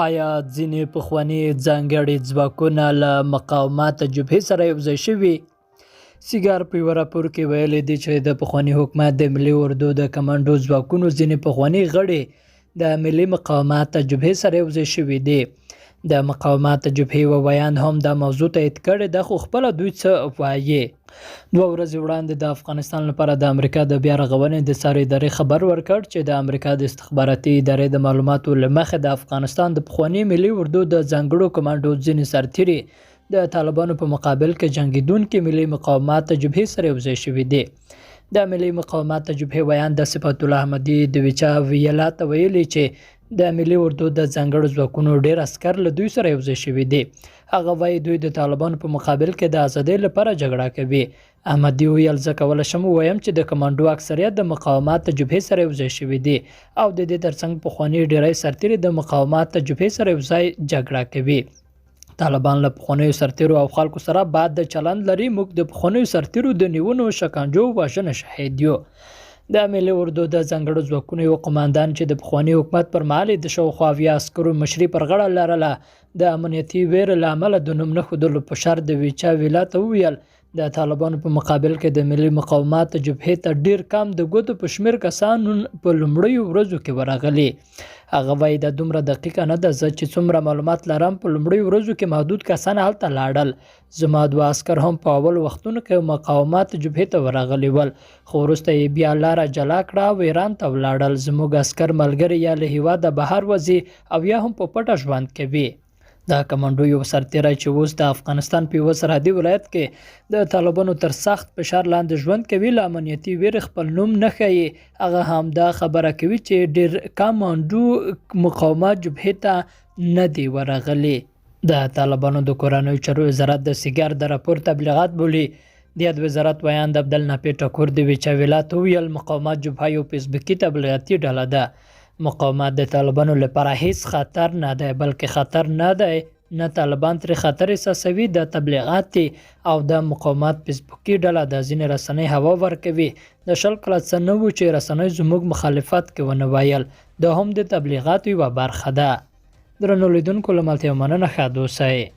آیا ځینې پخواني ځانګړي ځواکونه له مقاومت جبهې سره یوځای شوي؟ سیګار په یوه راپور کې ویلي دي چې د پخواني حکومت د ملي اردو د کمانډو ځواکونو ځینې پخواني غړي د ملي مقاومت جبهې سره یوځای شوي دي. د مقاومت جبهې یوه ویاند هم دا موضوع تایید کړې ده، خو خپله دوی څه وایي؟ دوه ورځې وړاندې د افغانستان لپاره د امریکا د بیا رغونې د څار ادارې خبر ورکړ چې د امریکا د استخباراتي ادارې د معلوماتو له مخې د افغانستان د پخواني ملي اردو د ځانګړو کمانډو ځینې سرتیري د طالبانو په مقابل کې جنګیدونکي ملي مقاومت جبهې سره یوځای شوي دي. د ملي مقاومت جبهې ویاند صفت الله احمدي د ویچا ویلا ته ویلي چې د ملي اردو د ځانګړو ځواکونو ډېر عسکر له دوی سره یوځای شوي دي. هغه وایي دوی د طالبانو په مقابل کې د ازادۍ لپاره جګړه کوي. احمدي وویل، زه کولی شم ووایم چې د کمانډو اکثریت د مقاومت جبهې سره یوځای شوي دي او د دې ترڅنګ پخواني ډېری سرتېري د مقاومت جبهې سره یوځای جګړه کوي. طالبان له پخوانیو سرتیرو او خلکو سره بد چلند لري، موږ د پخوانیو سرتیرو د نیونو، شکنجو، وژنو شاهد یو. د ملي اردو د ځانګړو ځواکونو یو قوماندان چې د پخواني حکومت پر مهال یې د شاوخوا 70 عسکرو مشري پر غاړه لرله، د امنیتي ویرې له امله د نوم نه ښودلو په شرط د ویچا ویلا ته وویل، د طالبانو په مقابل کې د ملي مقاومت جبهې ته ډیر کم د ګوتو په شمیر کسان په لومړیو ورځو کې ورغلي. هغه وایي دا دومره دقیقه نه ده، زه چې څومره معلومات لرم په لومړیو ورځو کې محدود کسان هلته لاړل. زما دوه عسکر هم په اول وختونو کې مقاومت جبهې ته ورغلي ول، خو وروسته یې بیا لاره جلا کړه او ایران ته ولاړل. زموږ عسکر ملګري یا له هیواده بهر وځي او یا هم په پټه ژوند کوي. د کمانډو یو سرتیری چې اوس د افغانستان په یوه سرحدي ولایت کې د طالبانو تر سخت فشار لاندې ژوند کوي، له امنیتي ویرې خپل نوم نه ښيي. هغه هم دا خبره کوي چې ډېر کمانډو مقاومت جبهې ته نه دي ورغلي. د طالبانو د کورنیو چارو وزارت د سیګار د راپور تبلیغات بولي. د یاد وزارت ویاند عبدالنافع ټکور د ویچا ویلا ته وویل، مقاومت جبهه یو فیسبوکي تبلیغاتي ډله ده. مقاومت د طالبانو لپاره هیڅ خطر نه دی، بلکې خطر نه دی، نه طالبان ترې خطر احساسوي، دا تبلیغات دي او دا مقاومت فیسبوکي ډله ده، ځینې رسنۍ هوا ورکوي، دا 20 کاله څه نه وو چې رسنیو زموږ مخالفت کې ونه ویل، دا هم د تبلیغاتو یوه برخه ده. درنو لیدونکو له ملتیا مننه، ښاد اوسئ.